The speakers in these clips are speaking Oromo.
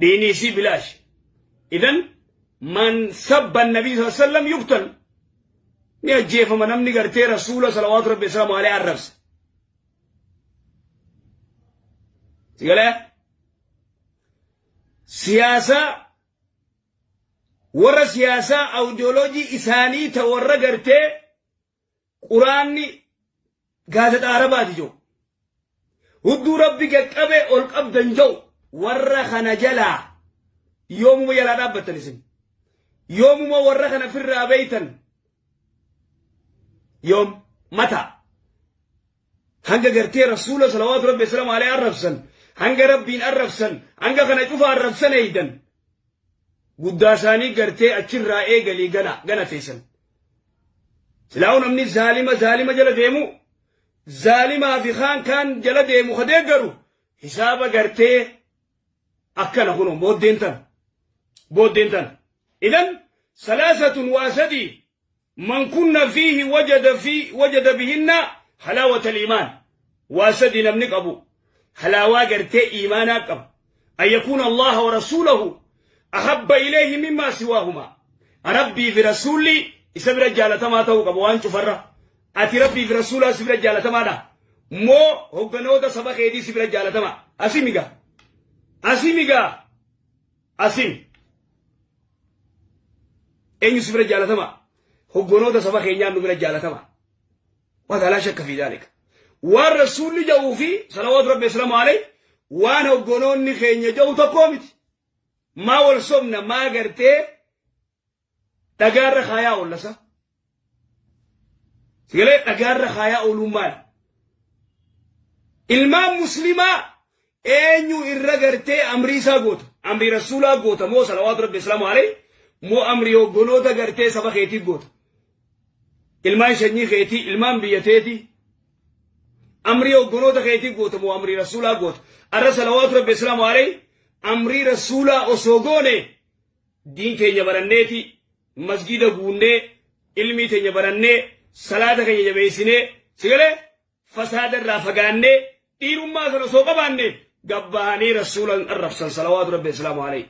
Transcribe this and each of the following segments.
Dhiini isii bilaash. Idan man sabba nabii sallallahu alaihi wasallam yuqtal. Ni ajjeefama namni gartee rasuula salawaatu rabbi salaamu alaihi arrabse. Sigalee siyaasaa warra siyaasaa awudiyooloojii isaanii ta warra gartee quraanni gaazexaa arabaati jiru. Hudduu rabbi qaqqabe ol qabdan jiru warra kana jalaa yoomuma jalaa dhaabbattan isin. Yoomuma warra kana firraa beeytan yoom mataa. Hanga gartee rasuula salawaatu rabbi salaamu alayhi arrabsan hanga rabbiin arrabsan hanga kana cufa arrabsan eeydan guddaa isaanii gartee achirraa eegalii gana gana teessan. Silaa'uu namni zaalima zaalima jala deemu zaalimaa fi kaan kaan jala deemu ka deeggaru hisaaba gartee akkana kunoo booddeen tana booddeen tana. Idan salaasatun waa sadii man kunna fiihi wajada fi wajada bihinna halaawata al-iimaan waa sadii namni qabu halaawaa gartee iimaanaa qabu an yakuuna allaha wa rasuulahu ahabba ilayhi mimmaa siwaahumaa rabbii fi rasuulli isa bira jaalatamaa ta'uu qaba waan cufarra ati rabbii fi rasuulaa si bira jaalatamaadha moo hogganoota saba keetii si bira jaalatamaa asimigaa asimigaa Asim. Eenyu si bira jaalatama? Hoggonoota saba keenyaa nu bira jaalatama. Wata laa shakka fi daalika. Waan rasuulli ja'uu fi salawaatu rabbi islaamu alayhi waan hoggonoonni keenya ja'u tokkoo miti. Maa wal sobna maa gartee dhagaarra kaayaa oollasa. Sigalee dhagaarra kaayaa ooluun maali? Ilmaan muslimaa eenyu irra gartee amrii isaa goota? Amrii rasuulaa goota moo salawaatu rabbi islaamu alayhi moo amrii hoggonoota gartee saba keetii goota? Ilmaan shanyii keetii, ilmaan biyya teetii. Amrii hoggonoota keetii goota moo amrii rasuulaa goota? Arra salawaatu rabbi islaamu alayhi amrii rasuulaa osoo goone diin keenya baranneeti masgiida guunnee ilmii teenya barannee salaata keenya jabeessinee sigalee fasaada irraa fagaannee dhiirummaa sana osoo qabaanne gabbahanii rasuulan arrabsan salawaatu rabbi islaamu alayhi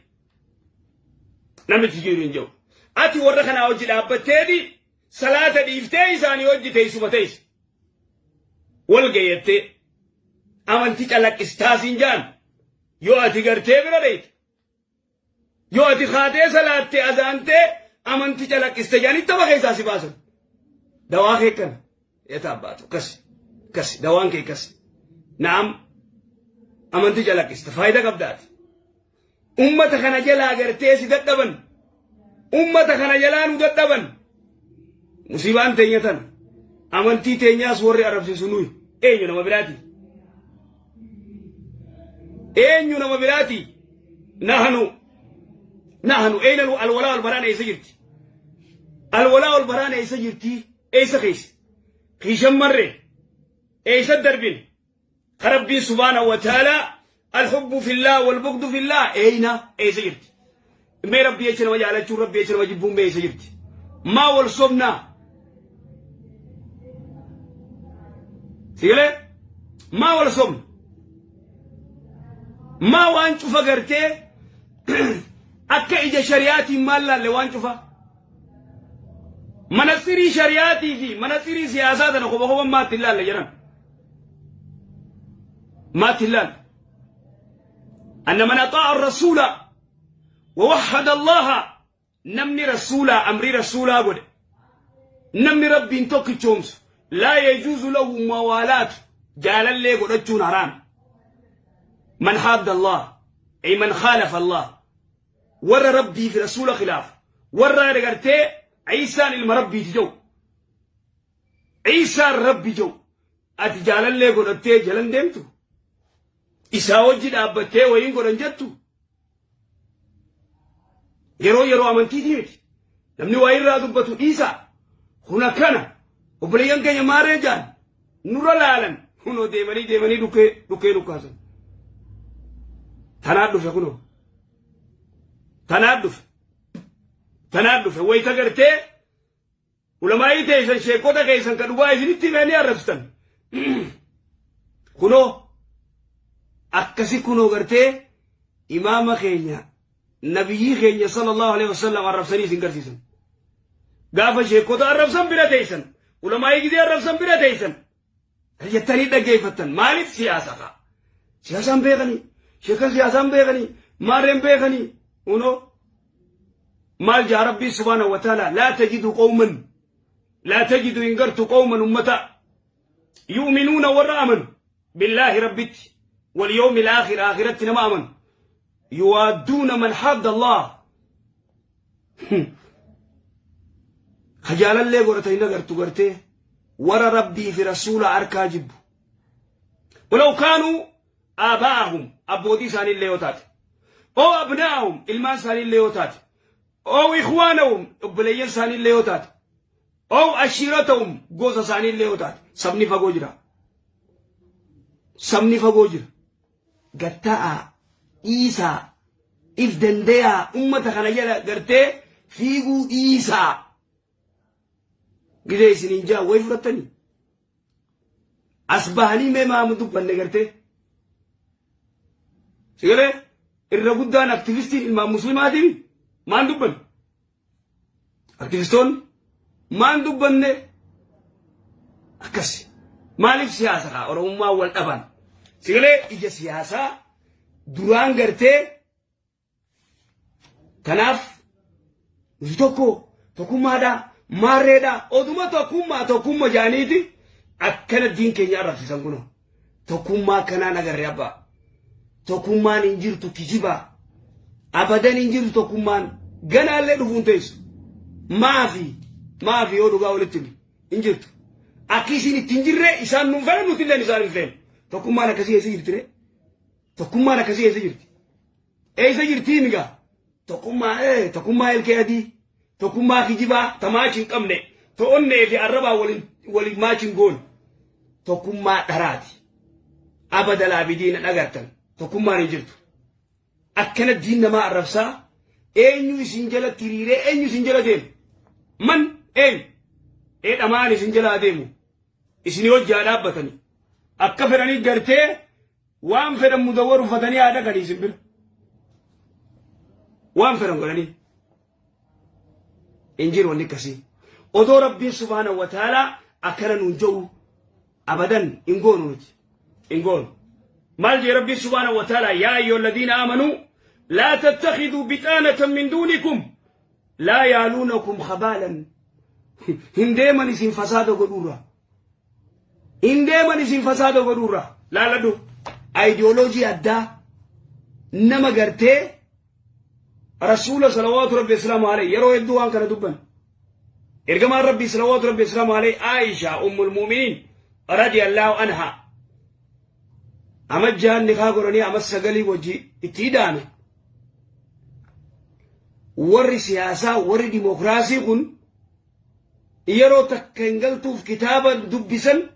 namichi jiru hin jiru ati warra kanaa hojii dhaabbatteeti salaata dhiiftee isaanii hojii teessuma teessi wal gayyattee amantii calaqqistaa siin jaan yoo ati gartee bira dheeyte Yoo ati kaatee salaattee azaantee amanti calaqqiste jedhanii tapha keessaa si baasan. Dawaa kee kana. Eeta abbaatu akkasi akkasi dawaan kee akkasi. Naam amanti calaqqiste faayidaa qabdaati. Ummata kana jalaa gartee si dadhaban. Ummata kana jalaa nu dadhaban. Musiibaan teenya tana. Amantii teenyaas warri arrabsiisu nuyi. Eenyu nama biraati? Eenyu nama biraati? Nahnu nahnu eeyna alwalaa wal baraan eessa jirti? Alwalaa wal baraan eessa jirti? Eessa keessa? Kiishan marree eessa darbine? Ka Rabbiin subhaanahu wa ta'aalaa alhubbu fillah wal bughdu fillah eeyna eessa jirti? Mee Rabbii jecha nama jaalachuun Rabbii jecha nama jibbuun mee eessa jirti? Maa wal sobnaa? Sigalee? Maa wal sobna? Maa waan cufa gartee akka ija shari'aatiin maal laalle waan cufa? Manatsirii shari'aatii fi manatsirii siyaasaa tana kopha kophan maatti hin laalle jedhan. Maatti hin laalle. أن من أطاع الرسول ووحد الله نمني رسولا أمري رسولا قد نمني ربي انتوك تشومس لا يجوز له موالاة جال اللي قد حرام من حاد الله أي من خالف الله ور ربي في رسول خلاف ور رجرتي عيسى المربي تجو عيسى الربي جو ati jaalallee godhattee jalan deemtu isaa wajji dhaabbattee wayiin godhan jettu yeroo yeroo amantiitii miti namni waa irraa dubbatu dhiisaa kun akkana obboleeyyan keenya maaree jaan nurra laalan kunoo deemanii deemanii dhukkee dhukkee dhukkaasan tanaa dhufe kunoo tanaa dhufe tanaa dhufe wayita gartee Ulamaa'ii teessan sheekota keessan ka dhugaa isinitti himee ni arrabsitan. Kunoo akkasi kunoo gartee Imaama keenya nabiyyii keenya sallallahu alaihi wasallam arrabsanii isin garsiisan. Gaafa sheekota arrabsan bira teessan. Ulamaa'ii gizee arrabsan bira teessan. Jettanii dhaggeeffattan. Maaliif siyaasa kaa? Siyaasaan beekanii, sheekan siyaasaan beekanii, maarreen beekanii. Unoo maal jaa Rabbii subhaanahu wa ta'ala? Laa tajidu qawman, laa tajidu, hin gartu, qawman, ummata, yu'minuuna, warra amanu, billaahi, Rabbitti, wal yawmil aakhir, aakhiratti nama amanu, yuwaadduuna man hadda Allah, kajaalallee godhata hin agartu gartee warra Rabbii fi Rasuula harkaa jibbu, walaw kaanuu aabaa'ahum, abbootii isaaniillee yoo taate, oo abnaa'ahum, ilmaan isaaniillee yoo taate, oo ikhwaanahum, obboleeyyan isaaniillee yoo taate, oo ashiiratahum, gosa isaaniillee yoo taate. Sabni fagoo jira, sabni fagoo jira. Gatta'aa dhiisaa, if dandayaa, ummata kana jala gartee fiiguu dhiisaa. Gizee isiniin jaa wayi fudhattanii as bahanii mee maamu dubbanne gartee sigalee irra guddaan aktivistiin ilmaan muslimaatiin maan dubbanne? Aktivistoonni maan dubbanne? Akkas maaliif siyaasa kaa Oromummaa wal dhaban sigalee ija siyaasaa duraan gartee. Kanaaf nuti tokko tokkummaadha, maarreedha, oduma tokkummaa tokkumma jaaniiti akkana diin keenya arrabsiisan. Kunoo tokkummaa akkanaan agarre abbaa. Tokkummaan hin jirtu, kijibaa. Abadan hin jirtu tokkummaan, ganaallee dhufuun teessu. Maafi maafi yoo dhugaa walitti himu hin jirtu. Akki isin itti hin jirre isaan nuun fedhan, nuti illee isaan hin feenu. Tokkummaan akkasii eessa jirti ree? Tokkummaan akkasii eessa jirti? Eessa jirtii migaa? Tokkummaa tokkummaa ilkee adii, tokkummaa kijibaa tamaachi hin qabne, to'onnee fi arrabaa waliin waliin maachi hin goone. Tokkummaa dharaati. Abada laabidiina dhagartan tokkummaan hin jirtu. Akkana diin namaa arrabsaa, eenyu isin jalatti hiriiree, eenyu isin jala deemu? Man eenyu? Eedhamaan isin jala adeemu. Isin hojjaa dhaabbatanii. Akka fedhanii gartee waan fedhan mudawwar uffatanii haa dhaqanii isin bira. Waan fedhan godhanii. Hin jiru wanni akkasii. Odoo Rabbiin subhaanahu wa ta'aalaa akkana nuun jedhu abadan hin goonu nuti. Hin goonu. Maal jee Rabbiin subhaanahu wa ta'aalaa? Yaa ayyuhal ladiina aamanuu laa tattakhiduu bixaanatan min duunikum laa yaaluunakum khabaalan. Hin deeman isin fasaada godhuurraa. Hin deeman isin fasaada godhuurraa. Laaladhu. Ayidiyooloojii addaa nama gartee Rasuula salawaatu Rabbi islaamu alayhi yeroo hedduu waan kana dubban. Ergamaan Rabbii salawaatu Rabbi islaamu alayhi Aisha ummul mu'miniin radiyallahu anha ama jaan nikaa godhanii ama sagalii wajji itti hidhaame. Warri siyaasaa, warri dimokiraasii kun yeroo takka hin galtuuf, kitaaba dubbisan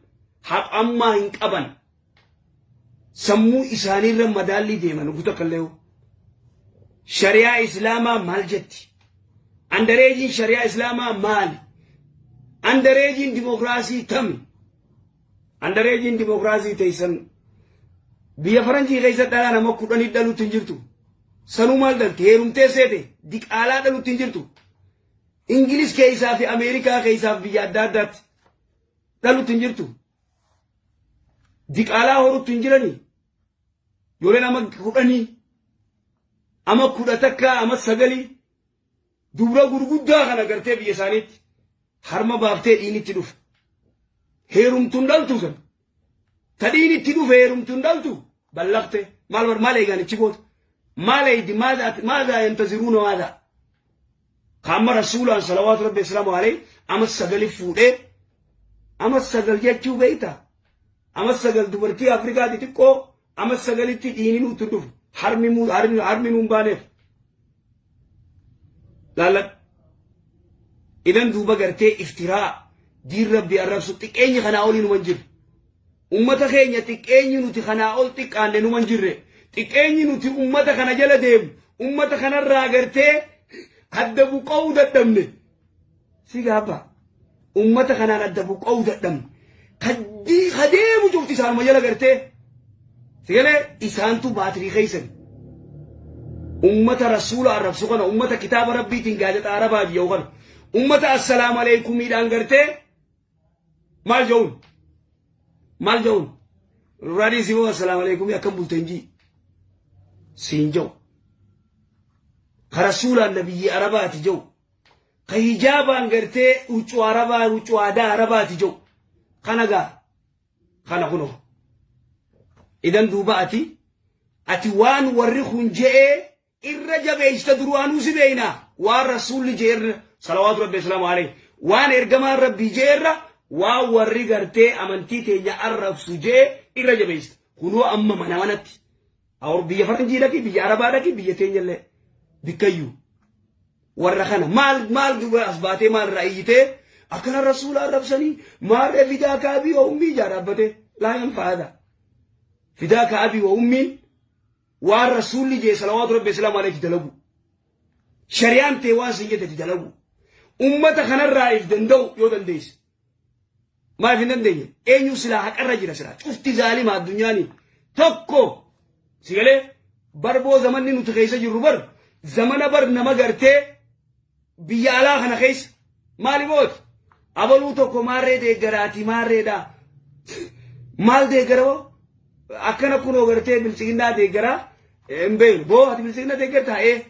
haqammaa hin qaban. Sammuu isaaniirra madaallii deeman guutuu akka illee. Shari'aa Islaamaa maal jetti? Andareejiin shari'aa Islaamaa maali? Andareejiin dimokiraasii tami? Andareejiin dimokiraasii teessan biyya faranjii keessa dhalaa nama 10 dhaluutti hin jirtu. Sanuu maal dhalti? Heerumtee seete diqaalaa dhaluutti hin jirtu. Ingilis keessaa fi Ameerikaa keessaa fi biyya adda addaatti dhaluutti hin jirtu. Diqaalaa horuutti hin jiranii. Ijoolleen ama 10, ama 11, ama 9 dubra gurguddaa kana gartee biyya isaaniitti harma baaftee dhiinitti dhufe. Heerumtuun dhaltu san. Ta dhiinitti dhufe heerumtuun dhaltu ballaqte maal bar maal eegaan ichi goota. Maal eeydi? Maadhaa yantaziruuna maadhaa. Kaamma Rasuulaan salawaatu Rabbi islaamu alayhi ama sagali fuudhee, ama sagal jechuu beeyta. Ama sagal dubartii Afrikaa xixiqqoo ama sagalitti dhiini nutti dhufu, harmi harmi nuun baaneef. Laalladhu. Idan duuba gartee iftiraa diin Rabbi arrabsu, xiqqeenyi kanaa olii numan jirre. Ummata keenya xiqqeenyi nuti kanaa ol xiqqaanne numan jirre. Xiqqeenyi nuti ummata kana jala deemu, ummata kanarraa gartee adda buqa'uu dadhabne. Si gaabba. Ummata kanaan adda buqa'uu dadhabne. Ka deemu cufti isaanuma jala gartee. Sigalee isaantu baatirii keessan. Ummata rasuula arrabsu kana, ummata kitaaba rabbiitiin gaazexaa arabaa jedhu kana, ummata assalaamu aleeykumiidhaan gartee maal jedhuun maal jedhuun raadii si boo assalaamu aleeykumii akkam bulteen jii siin jedhu, ka rasuulaan nabiyyi arabaati jedhu, ka hijaabaan gartee huccuu arabaa, huccuu aadaa arabaati jedhu kana gaa kana kunoo. Idan duuba ati waan warri kun je'ee irra jabeessita. Duraanuu si beeyna. Waan rasuulli je'erra, salawaatu rabbi islaamu alayhi, waan ergamaan rabbii je'erra, waan warri gartee amantii teenya arrabsu je'e irra jabeessita. Kunoo amma mana manatti awur biyya faranjii dhaqi, biyya arabaa dhaqi, biyya teenyallee bikkayyuu warra kana maal maal as baatee maal irraa iyyitee akkana rasuula arrabsanii maarree fidaaka abii wa ummii ijaa dhaabbatee laa yanfaada fidaaka abii wa ummiin. Waan rasuulli jee, salawaatu rabbi islaamu alayhi, dalagu, shari'aan tee waan sin jette dalagu, ummata kanarraa if danda'u yoo dandeesse. Maaf hin dandeenye? Eenyu silaa haqarra jira? Silaa cufti zaalima addunyaanii tokko si galee barboo. Zamanni nuti keessa jirru bar zamana bar nama gartee biyya alaa kana keessa maali booti abaluu tokko maarree deeggaraati maarreedha maal deeggara boo akkana kunoo gartee bilchiginnaa deeggaraa hin beeknu boo. Ati bilchiginna deeggartaa? Ee.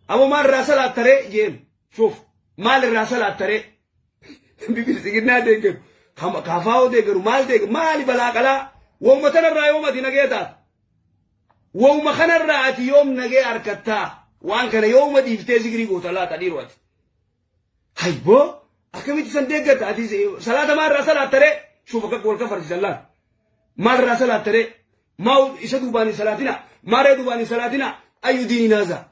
Aboo, maal irraa salaattaree jeen? Shuuf, maal irraa salaattaree? Bilchiginnaa deeggaru, kafaa'oo deeggaru, maal deeggaru, maali balaa qalaa? Wooma tanarraa yoom ati nagee taata? Wooma kanarraa ati yoom nagee harkattaa? Waan kana yooma dhiiftee zikrii goota laata dhiiroo ati? Hayboo, akkamitti san deeggarta ati? Salaata maal irraa salaattaree? Shuuf, akka wal kafarsiisan laata. Maal irraa salaattaree? Maa isa duubaan hin salaatina, maaree duubaan hin salaatina? Ayyu diini naazaa.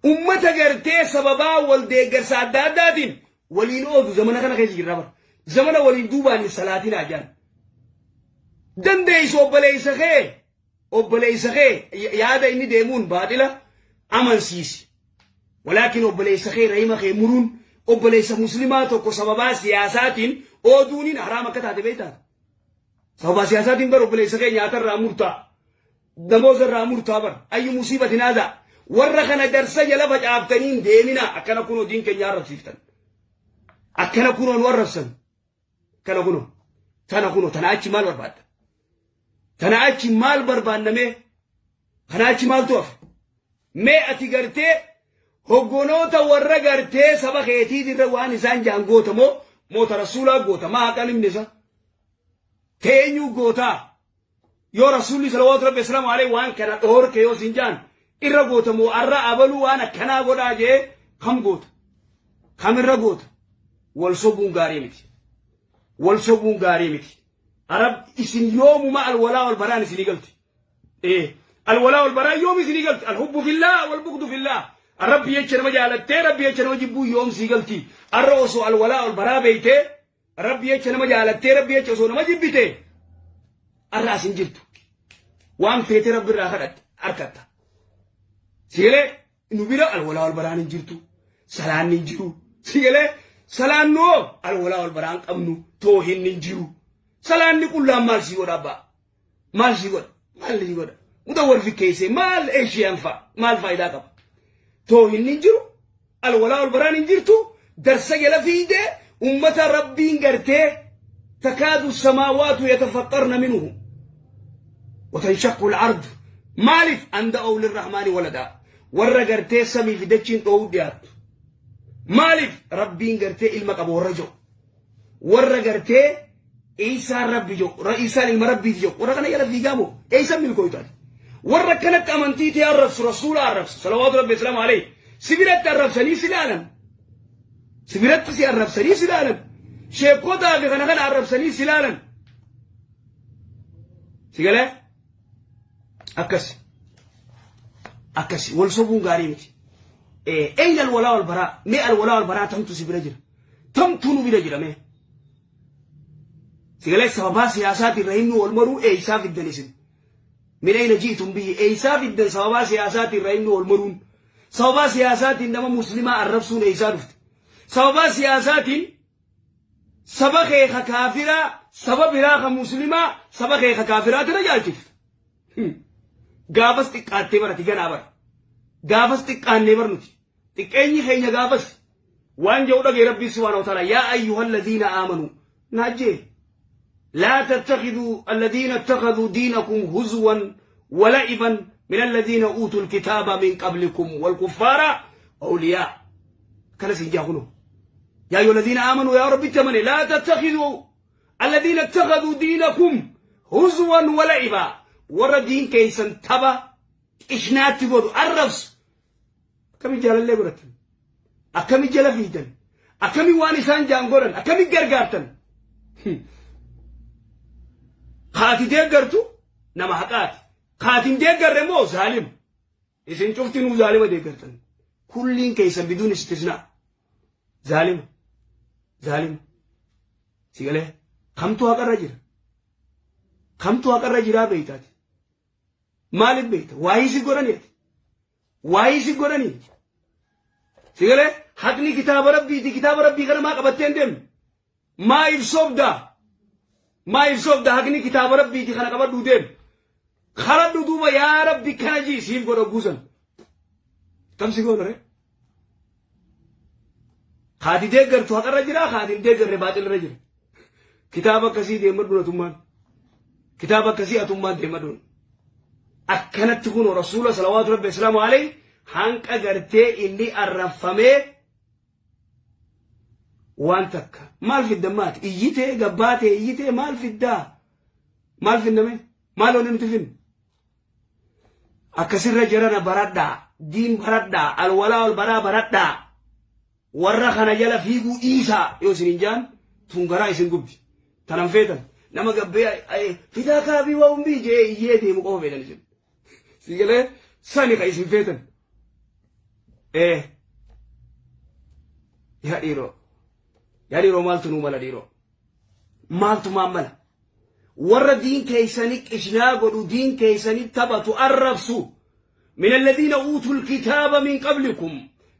Ummata gartee sababaa wal deeggarsa adda addaatiin waliin oodu zamana kana keessa jirra bara. Zamana waliin duubaan hin salaatinaa jaan. Dandeessu obboleessa kee yaada inni deemuun baaxila amansiisi. Walaakin obboleessa kee rahima kee muruun, obboleessa muslimaa tokko sababaa siyaasaatiin ooduuniin haraam akka taate beektaa? Sababaa siyaasaatiin bar obboleessa kee nyaatarraa murtaa. Namoota irraa murtaa bar. Ayyu musiibatin haadha. Warra kana darsa jala facaaftanii hin deemina. Akkana kunoo diin keenya arrabsiiftan. Akkana kunoo nu arrabsan. Kana kunoo. Tana kunoo tana achi maal barbaadda? Tana achi maal barbaannamee? Kana achi maaltu hafe? Mee ati gartee hoggonoota warra gartee saba keetii irra waan isaan jaan goota moo moota rasuulaa goota? Maa haqan himne isa? Teenyuu gootaa? Yoo rasuulli salawaatu rabbi islaamu alayhi waan kana dhoorke yoo sin jaan irra goota moo arra abaluu waan akkanaa godhaa jee kam goota? Kamirra goota? Wal sobuun gaarii miti. Wal sobuun gaarii miti. Arab isin yoomuma alwalaa wal baraan isinii galti. Alwalaa wal baraan yoom isinii galti? Alhubbu fillah wal bughdu fillah. Rabbi jecha nama jaalattee rabbi jecha nama jibbuu yoom sii galti? Arra osoo alwalaa wal baraa beeytee, rabbi jecha nama jaalattee rabbi jecha osoo nama jibbite, arra asin jirtu. Waan feete rabbi irraa kadhatte harkatta. Sigalee nu bira alwalaa wal baraan hin jirtu. Salaanni hin jiru. Sigalee salaannoo alwalaa wal baraan qabnu toohinni hin jiru. Salaanni qullaan maal sii godha abbaa? Maal sii godha? Maal sii godha? Mudawwar fikkeessee maal eeshiyaan fa'a? Maal faayidaa qaba? Toohinni hin jiru. Alwalaa wal baraan hin jirtu. Darsa jala fiidee ummata rabbiin gartee takaadu samaawaatu yatafaxxarna minhu watanshaqu al-ard. Maaliif an da'aw lirrahmaani waladaa? Warra gartee samii fi dachiin dhoowuu dhiyaattu. Maaliif rabbiin gartee ilma qaba warra jiru? Warra gartee Iisaan rabbi jiru, Iisaan ilma rabbiiti jiru, warra kana jala fiigaa moo eessan milkooytaati? Warra akkanatti amantii ta'e arrabsu, rasuula arrabsu, salawaatu rabbi islaamu alayhi, si biratti arrabsanii si laalan. Si biratti si arrabsanii si laalan. Sheekotaa fi kana kana arrabsanii si laalan. Si galee? Akkas. Akkas. Wal sobuun gaarii miti. Eyna alwalaa wal baraa? Mee alwalaa wal baraa tamtu si bira jira? Tamtu nu bira jira mee? Sigalee sababaa siyaasaatiin rahimni wal maruu eeysaa fiddan isin? Min ayna ji'tum bihi? Eeysaa fiddan sababaa siyaasaatiin rahimni wal maruun? Sababaa siyaasaatiin nama muslimaa arrabsuun eeysaa dhufte? Sababaa siyaasaatiin saba kee ka kaafiraa, saba biraa ka muslimaa saba kee ka kaafiraati irra jaalchifta. Gaafas xiqqaattee barati ganaa bara. Gaafas xiqqaannee bar nuti. Xiqqeenyi keenya gaafas waan jedhu dhagee Rabbii subhaanahu wa ta'ala yaa ayyuhal ladiina aamanuu naajjee laa tattakhiduu alladhiina ittakhaduu diinakum huzwan wala'iban min alladhiina uutul kitaaba min qablikum wal kuffaara awliyaa akkana siin jaa kunoo yaa ayyuhal ladiina aamanuu yaa Rabbitti amane laa tattakhiduu alladhiina ittakhaduu diinakum huzwan wala'ibaa warra diin keessan tapha qishnaatti godhu arrabsu akkami jaalallee godhatan akkami jala fiidan akkami waan isaan jaan godhan akkami gargaartan kaati deeggartu nama haqaati kaati hin deeggarre immoo zaalima isin cuftinuu zaalima deeggartan kulliin keessan biduun istisnaa zaalima zaalima sigalee kamtu haqarra jira kamtu haqarra jiraa beeytaati Maaliif beekta? Waayii si godhani ati. Waayii si godhani. Si galee haqni kitaaba rabbiiti. Kitaaba rabbii kana maa qabattee hin deemne? Maa ibsoobdaa? Maa ibsoobdaa haqni kitaaba rabbiiti kana qabadhuu deem. Karadhu duuba yaa rabbi kana jii siif godha guusan. Kam si goona ree? Haati deeggartu haqarra jira, haati hin deeggarre baaxilirra jira. Kitaaba akkasii deemadhu atummaan. Kitaaba akkasii atummaan deemadhu. Akkanatti kun rasuula salawaatu rabbi islaamu alayhi hanqa gartee inni arrabfamee waan takka maal fidda maati iyyitee gabbaatee iyyitee maal fiddaa maal finname maal wanni nuti finnu Akkasirra jarana baradhaa, diin baradhaa, alwalaa wal baraa baradhaa. Warra kana jala fiiguu dhiisaa yoo isin hin jaan tun garaa isin gubdi. Tanan feetan nama gabbee fidaa kaabii waa umbii jee iyyee deemu qofa feetan isin. Si galee sani ka isin feetan. Ee yaa dhiiroo yaa dhiiroo maaltu nuu mala dhiiroo maaltu maan mala. Warra diin keeysani qishnaa godhu, diin keeysani taphatu, arrabsu. Min alladhiina uutul kitaaba min qablikum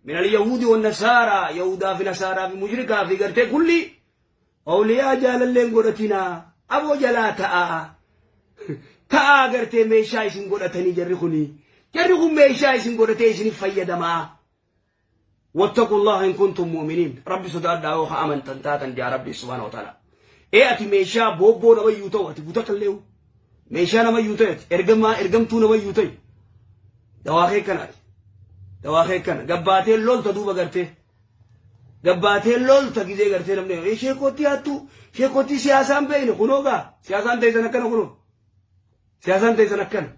min alyahuudi wannasaara, yahudaa fi nasaaraa fi mushrikaa fi gartee kulli awliyaa jaalalleen godhatinaa aboo jalaa ta'aa ta'aa gartee meeshaa isin godhatanii jarri kuni jarri kun meeshaa isin godhatee isinif fayyadamaa. Wattaqu Allaha in kuntum mu'miniin. Rabbi sodaadhaa yoo ka amantan taatan jaa Rabbi subhaanahu wa ta'ala. Ee ati meeshaa boobboo namayyuu ta'u ati guta kalleewu. Meeshaa namayyuu ta'e ati ergamaa ergamtuu namayyuu ta'e. Dawaa kee kana ati. Dawaa kee kana gabbaatee lolta duuba gartee. Gabbaatee lolta gizee gartee namni ee sheekootti hattuu sheekootti siyaasaan beekne kunoo gaa siyaasaan teessan akkana kunoo. Siyaasaan teessan akkana.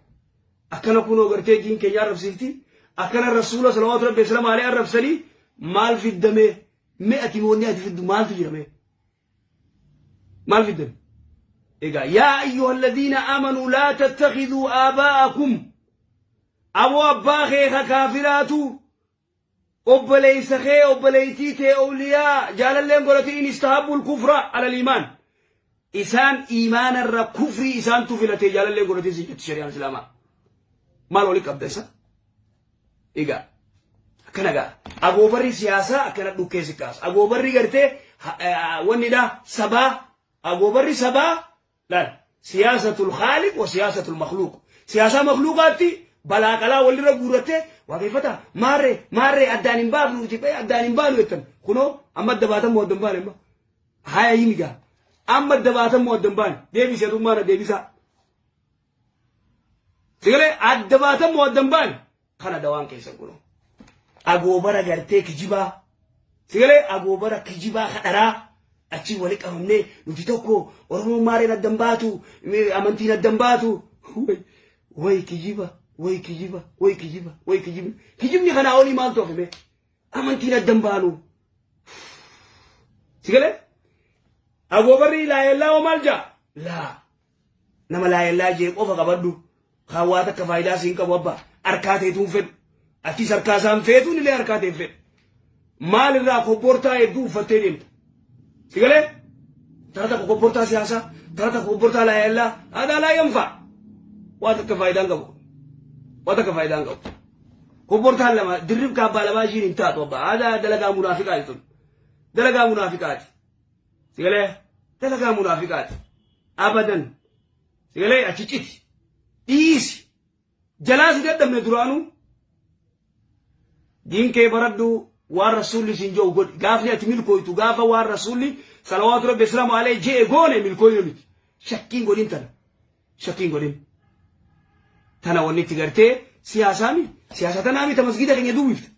Akkana kunoo gartee diin keenya arrabsiifti. Akkana rasuula salawaatu rabbi islaama alee arrabsanii maal fiddamee mee ati wanni ati fiddu maaltu jira mee maal fiddame egaa yaa ayyuha alladhiina aamanuu laa tattakhiduu aabaa'akum aboo abbaa kee ka kaafiraatu obboleeysa kee obboleeytii tee owliyaa jaalalleen godhate in istahabbul kufra alal iimaan isaan iimaanarra kufrii isaantu filate jaalalleen godhate si jetti shari'aan islaamaa maal wali qabda isa egaa akkana gaa agoobarri siyaasaa akkana dhukkee si kaasa agoobarri gartee wannidha sabaa agoobarri sabaa Laal siyaasatul khaaliq wa siyaasatul makhluuq. Siyaasaa makhluuqaatti balaa qalaa walirra guurrattee waaqeffata maarree maarree addaan hin baafnu nuti addaan hin baanu jettan kunoo amma adda baatan moo adda hin baane amma haya himi gaa amma adda baatan moo adda hin baane deebisi atummaana deebisaa. Sigalee adda baatan moo adda hin baane kana dawaan keessan kunoo. Agoobara gartee kijibaa. Sigalee agoobara kijibaa kadharaa achii wali qabamnee nuti tokko Oromoon maareen addan baatu amantiin addan baatu. Way kijiba way kijiba way kijiba way kijibni kijibni kanaa olii maaltu hafe mee amantiin addan baanu. Sigalee agoobarri laayellaa hoo maal jaa laa Nama laayellaa jee qofa qabadhu. Kaan waa takka faayidaa siin qabu abba. Harkaa teetuun fedhu. Atis harkaa isaan feetuun illee harkaa ta'e fedhu. Maal irraa kobbortaa hedduu uffattee deemta. Si galee? Tara takka kobbortaa siyaasaa, tara takka kobbortaa laayellaa, aadaa laayyan fa'a. Waa takka faayidaa hin qabu. Waa takka faayidaa hin qabu. Kobbortaan lama dirrib kaabbaa lamaa ishiin hin taatu abba. Aadaa dalagaa munaafiqaati tun. Dalagaa munaafiqaati. Si galee? Dalagaa munaafiqaati. Abadan. Sigalee achi citi. Dhiisi. Jalaa si dadhabne duraanuu. Diin kee baradhu, waan Rasuulli siin jedhu godhi. Gaafni ati milkooytu gaafa waan Rasuulli salawaatu rabbi islaamu alayhi je'e goone milkooynu miti. Shakkiin godhin tana. Shakkiin godhin. Tana wanni itti gartee siyaasaa mi? Siyaasa tanaa miti masgida keenya duwwifte.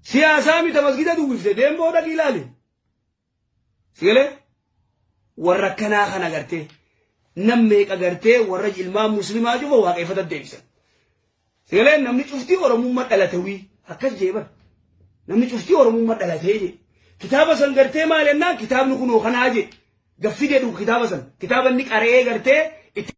Siyaasaa miti masgida duwwifte. Deemboo dhaqii ilaali. Sigalee warra akkanaa kana gartee nam meeqa gartee warra ilmaan muslimaa cufa waaqeffata deebisan. Sigalee namni cuftii Oromummaa dhalate wii akkas jee bar. Namni cuftii Oromummaa dhalatee jee. Kitaaba san gartee maal jennaan kitaabni kunoo kanaa jee. Gaffidee dhugu kitaaba san. Kitaaba inni qara'ee gartee itti.